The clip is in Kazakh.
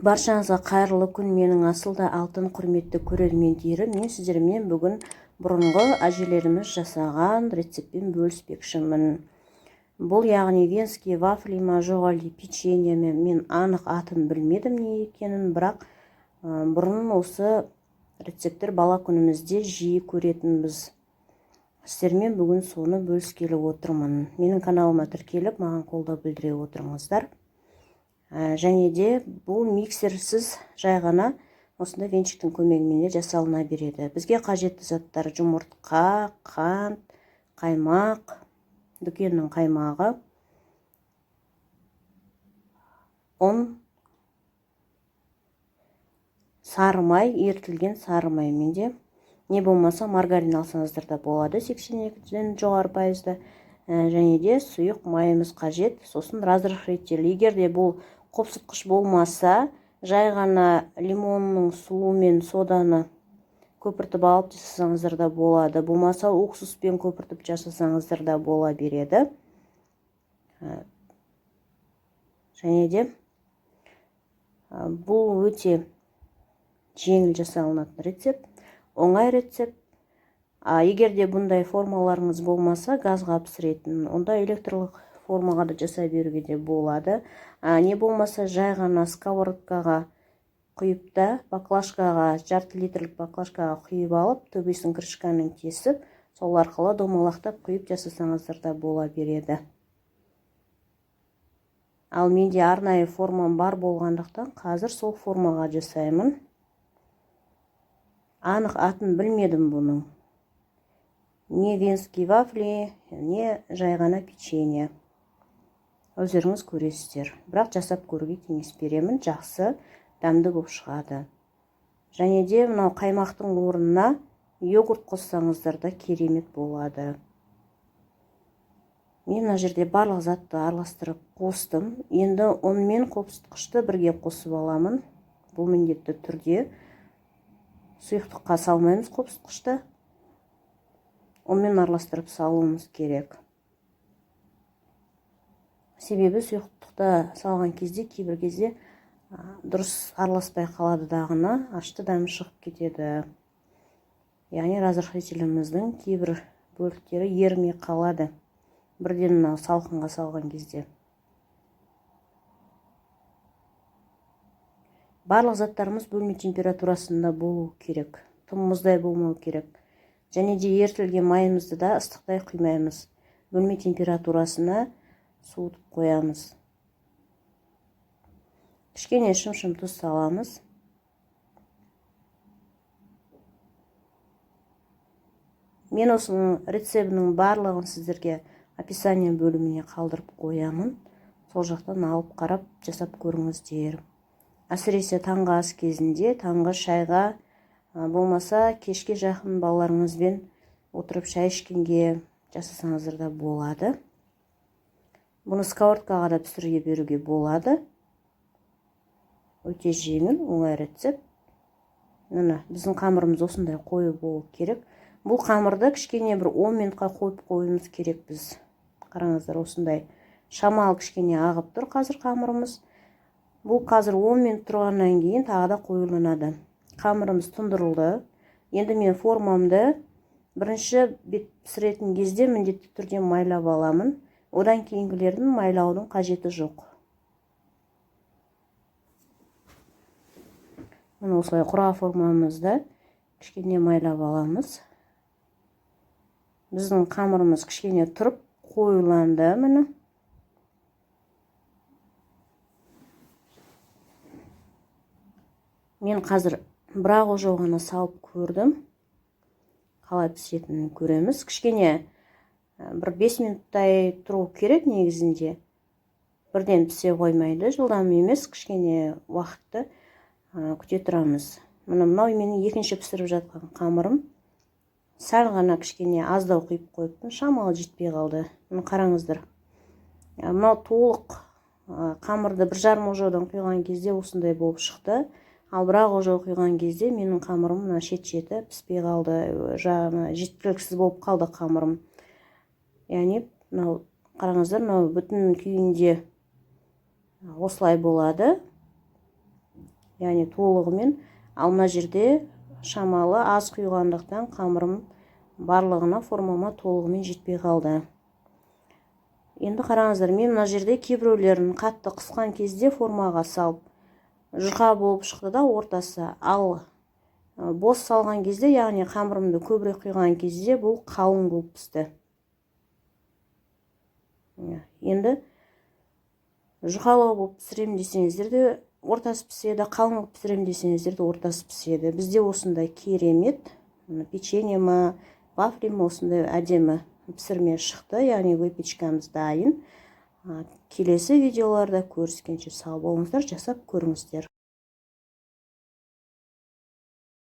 Баршаңызға қайырлы күн, менің асыл да алтын құрметті көрермендерім. Мен сіздермен бүгін бұрынғы әжелеріміз жасаған рецептпен бөліспекшімін. Бұл яғни венский вафли ма, жоқ әлде печенье ме, мен анық атын білмедім не екенін, бірақ бұрын осы рецепттер бала күнімізде жиі көретінбіз. Сіздермен бүгін соны бөліскелі отырмын. Менің каналыма тіркеліп, маған қолдау білдіре отырыңыздар. Және де бұл миксерсіз жай ғана осындай венчиктің көмегімен де жасалына береді. Бізге қажетті заттар: жұмыртқа, қант, қаймақ, дүкеннің қаймағы, ұн, сары май, ерітілген сары май менде. Не болмаса маргарин алсаңыздар да болады, 82-ден жоғары пайызды. Және де сұйық майымыз қажет. Сосын разрыхлитель. Егер де бұл қопсытқыш болмаса, жай ғана лимонның суымен соданы көпіртіп алып жасасаңыздар да болады. Болмаса уксуспен көпіртіп жасасаңыздар да бола береді. Және де бұл өте жеңіл жасалынатын рецепт, оңай рецепт. Егер де бұндай формаларыңыз болмаса, газға пісіретін, онда электрлік формаға да жасай беруге де болады. Не болмаса жай ғана сковородкаға құйып та, баклажкаға, жарты литрлік баклажкаға құйып алып, төбесін крышкамен тесіп, сол арқылы домалақтап құйып жасасаңыздар да бола береді. Ал менде арнайы формам бар болғандықтан, қазір сол формаға жасаймын. Анық атын білмедім бұның. Не венский вафли, не жай ғана печенье. Өздеріңіз көресіздер. Бірақ жасап көруге кеңес беремін. Жақсы, дәмді болып шығады. Және де мынау қаймақтың орнына йогурт қоссаңыздар да керемет болады. Мен мына жерде барлық затты араластырып қостым. Енді ұн мен қопсытқышты бірге қосып аламын. Бұл міндетті түрде сұйықтыққа салмаймыз қопсытқышты. Ұнмен араластырып салуымыз керек. Себебі сұйықтықта салған кезде кейбір кезде дұрыс араласпай қалады дағыны, ашты дәмі шығып кетеді. Яғни разрыхлителіміздің кейбір бөліктері ерімей қалады. Бірден мынау салқынға салған кезде. Барлық заттарымыз бөлме температурасында болу керек. Тым мұздай болмау керек. Және де ерітілген майымызды да ыстықтай құймаймыз. Бөлме температурасына суытып қоямыз. Кішкене шым-шым тұз саламыз. Мен осының рецептінің барлығын сіздерге описание бөліміне қалдырып қоямын. Сол жақтан алып қарап жасап көріңіздер. Әсіресе таңғы ас кезінде, таңғы шайға, болмаса кешке жақын балаларыңызбен отырып шай ішкенге жасасаңыздар да болады. Бұны сковородкаға да пісіруге беруге болады. Өте жеңіл, оңай рецепт. Міне, біздің қамырымыз осындай қою болу керек. Бұл қамырды кішкене бір 10 минутқа қойып қоюымыз керек біз. Қараңыздар, осындай шамалы кішкене ағып тұр қазір қамырымыз. Бұл қазір 10 минут тұрғаннан кейін тағы да қоюланады. Қамырымыз тұндырылды. Енді мен формамды бірінші бет пісіретін кезде міндетті түрде майлап аламын. Одан кейінгілердің майлаудың қажеті жоқ. Міне, осылай құра формамызды кішкене майлап аламыз. Біздің қамырымыз кішкене тұрып қоюланды, міне. Мен қазір бір ақ ожау ғана салып көрдім. Қалай пісетінін көреміз. Кішкене бір 5 минуттай тұру керек негізінде. Бірден пісе қоймайды, жылдам емес, кішкене уақытты күте тұрамыз. Міне, мынау менің екінші пісіріп жатқан қамырым. Сәл ғана кішкене аздау құйып қойыппын, шамалы жетпей қалды. Міне, қараңыздар. Мынау толық қамырды бір жарым ожаудан құйған кезде осындай болып шықты. Ал бір ақ ожау құйған кезде менің қамырым мына шет-шеті піспей қалды, жаңа жеткіліксіз болып қалды қамырым. Яғни мынау қараңыздар, мынау бүтін күйінде осылай болады. яғни толығымен. Ал мына жерде шамалы аз құйғандықтан, қамырым барлығына, формама толығымен жетпей қалды. Енді қараңыздар, мен мына жерде кейбіреулерін қатты қысқан кезде формаға салып, жұқа болып шықты да ортасы. Ал бос салған кезде, яғни қамырымды көбірек құйған кезде, бұл қалың болып пісті. Енді жұқалау болып пісіремін десеңіздер де, ортасы піседі, қалың қылып пісіремін десеңіздер де, ортасы піседі. Бізде осындай керемет печенье ма, вафли ма, осындай әдемі пісірме шықты, яғни выпечкамыз дайын. Келесі видеоларда көріскенше сау болыңыздар, жасап көріңіздер.